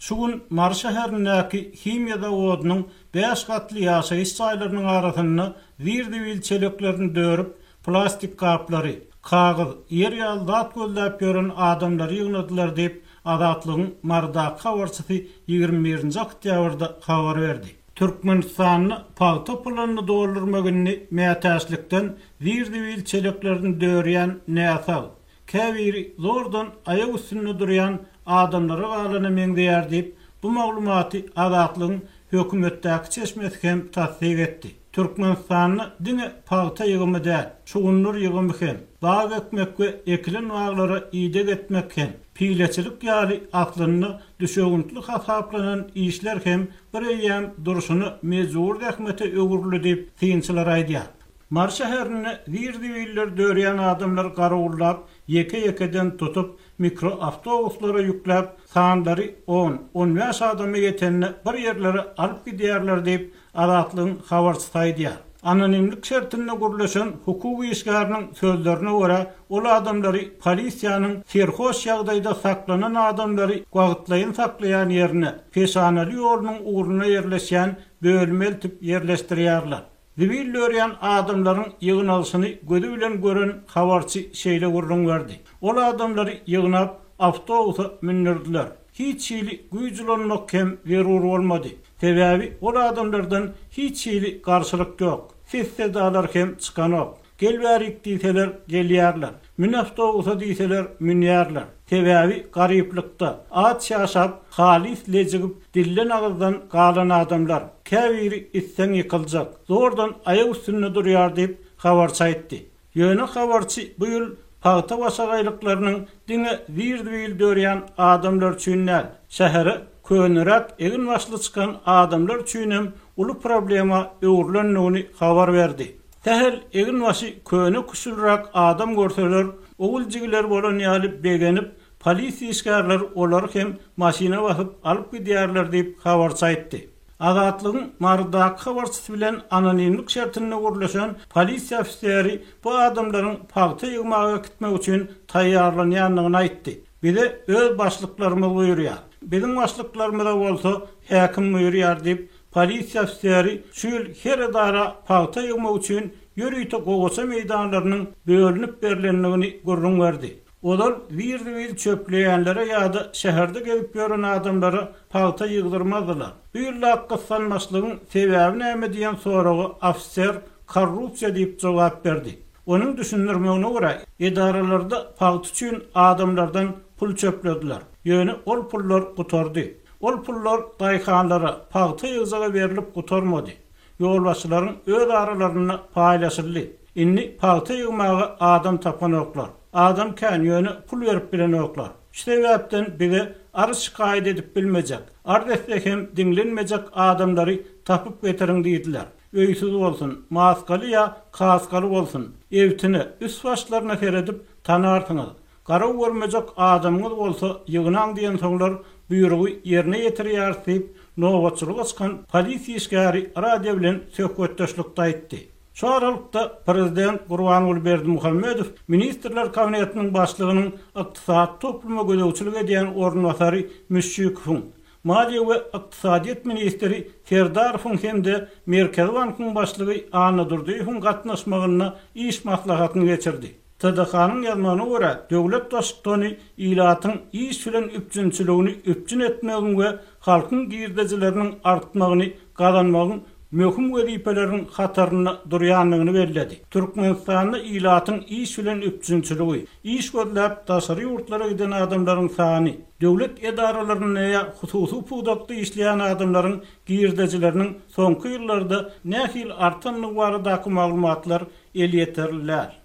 Şu gün Mary şäherindäki himiýa zawodynyň bäş gatly ýaşaýyş jaýlarynyň arasynda zir-zibil çeleklerini dörüp, plastik gaplary, kagyz, ýer ýaly zat gözläp ýören adamlary ýygnadylar diýip, Azatlygyň Marydaky habarçysy 21 nji oktýabrda habar berdi. Türkmenistanda pagta pylanyny doldurmak indi mätäçlikden zir-zibil çeleklerini dörýän näsag, käbiri zordan aýak üstünde durýan adamlara galana meňzeýär diýip, bu maglumaty Azatlygyň hökümetdäki çeşmesi hem tassyk etdi. Türkmenistanda diňe pagta ýygymy däl, şugundyr ýygymy hem, bag ekmek we ekilen baglara ideg etmek hem, pileçilik ýaly aslynda düşewüntli hasaplanan işler hem bir eýýäm durşuna mejbury zähmete öwrüldi diýip, synçylar aýdýar. Mary şäherinde zir-zibilleri dörýän adamlar garawullap, ýeke-ýekeden tutup, mikroawtobuslara ýükläp, sanlary on, on bäş adama ýetende bir ýerlere alyp gidýärler diýip, Azatlygyň habarçysy aýdýar. Anonimlik şertinde gürleşen hukuk işgäriniň sözlerine görä, ol adamlary polisiýanyň serhoş ýagdaýda saklanan adamlary wagtlaýyn saklaýan ýerine, Peşanaly ýolunyň ugrunda ýerleşýän bölüme eltip ýerleşdirýärler. Zibil dörýän adamlaryň ýygnalyşyny gözi bilen gören habarçy şeýle gürrüň berdi, Ol adamlary ýygnap, awtobusa mündürdiler. Hiç hili güýç ulanmak hem zerur bolmady. Sebäbi ol adamlardan hiç hili garşylyk ýok. Ses-sedalar hem çykanok. Gel bärik diýseler, gelýärler. Mün awtobusa diýseler, münýärler. Sebäbi garyplykda, aç ýaşap, halys lejigip, dilden-agyzdan galan adamlar. Käbiri itseň ýykyljak, zordan aýak üstünde durýar diýip, habarçy aýtdy. Ýöne habarçy bu ýyl pagta başagaýlyklarynyň diňe zir-zibil dörýän adamlar üçin däl, şähere köneräk egin-başly çykan adamlar üçinem uly problema öwrülendigini habar berdi. Sähel egin-başy köne-küşülräk adam görseler, ogul-jigiler bolan ýaly begenip, polisiýa işgärleri olary hem maşyna basyp alyp gidýärler diýip, habarçy aýtdy. Azatlygyň Marydaky habarçysy bilen anonimlik şertinde gürleşen polisiýa ofiseri bu adamlaryň pagta ýygmaga gitmek üçin taýýarlanýandygyny aýtdy. Bize öz başlyklarymyz buýurýar. Biziň başlyklarymyza bolsa häkim buýurýar diýip, Polisiýa ofiseri şu ýyl her edara pagta ýygmak üçin ýörite gowaça meýdanlarynyň bölünip berlendigini gürrüň berdi. Ozal zir-zibil çöpleýänlere ýa-da şäherde gezip ýören adamlara pagta ýygdyrmazdylar. Bu ýyldaky gyssanmaçlygyň sebäbi näme diýen soraga ofiser korrupsiýa diýip jogap berdi. Onuň düşündirmegine görä, edaralarda pagta üçin adamlardan pul çöplediler. Ýöne ol pullar gutardy. Ol pullar daýhanlara, pagta ýygjaga berlip gutarmady. Ýolbaşçylaryň öz aralarynda paýlaşyldy. Indi pagta ýygmaga adam tapanoklar. Adam kän, ýöne pul berip bilenoklar. Şu sebäpden bize arz-şikaýat edip bilmejek, arz etse hem diňlenmejek adamlary tapyp getiriň diýdiler. Öýsüz bolsun, maskaly ýa kaskaly bolsun, ebtine, üst-başlaryna seredip tanarsyňyz. Garaw görmejek adamyňyz bolsa ýygnaň diýensoňlar buýrugy ýerine ýetirýäris diýip, nobatçylyga çykan polisiýa işgäri radio bilen söhbetdeşlikde aýtdy. Şu aralykda, prezident Gurbanguly Berdimuhamedow Ministrler Kabinetiniň başlygynyň ykdysady topluma gözegçilik edýän orunbasary Müşşikowyň, maliýe we ykdysadyýet ministri Serdarowyň hem-de Merkezi bankyň başlygy Annadurdyýewiň gatnaşmagynda iş maslahatyny geçirdi. TDH-nyň ýazmagyna görä, döwlet Baştutany ilatyň iş bilen üpjünçiligini üpjün etmegiň we halkyň girdejileriniň artmagyny gazanmagyň möhüm wezipeleriň hatarynda durýandygyny belledi. Türkmenistanda ilatyň iş bilen üpjünçiligi, iş gözläp daşary ýurtlara giden adamlaryň sany, döwlet edaralarynda ýa hususy pudakda işleýän adamlaryň girdejileriniň soňky ýyllarda nähili artandygy baradaky maglumatlar elýeterli däl.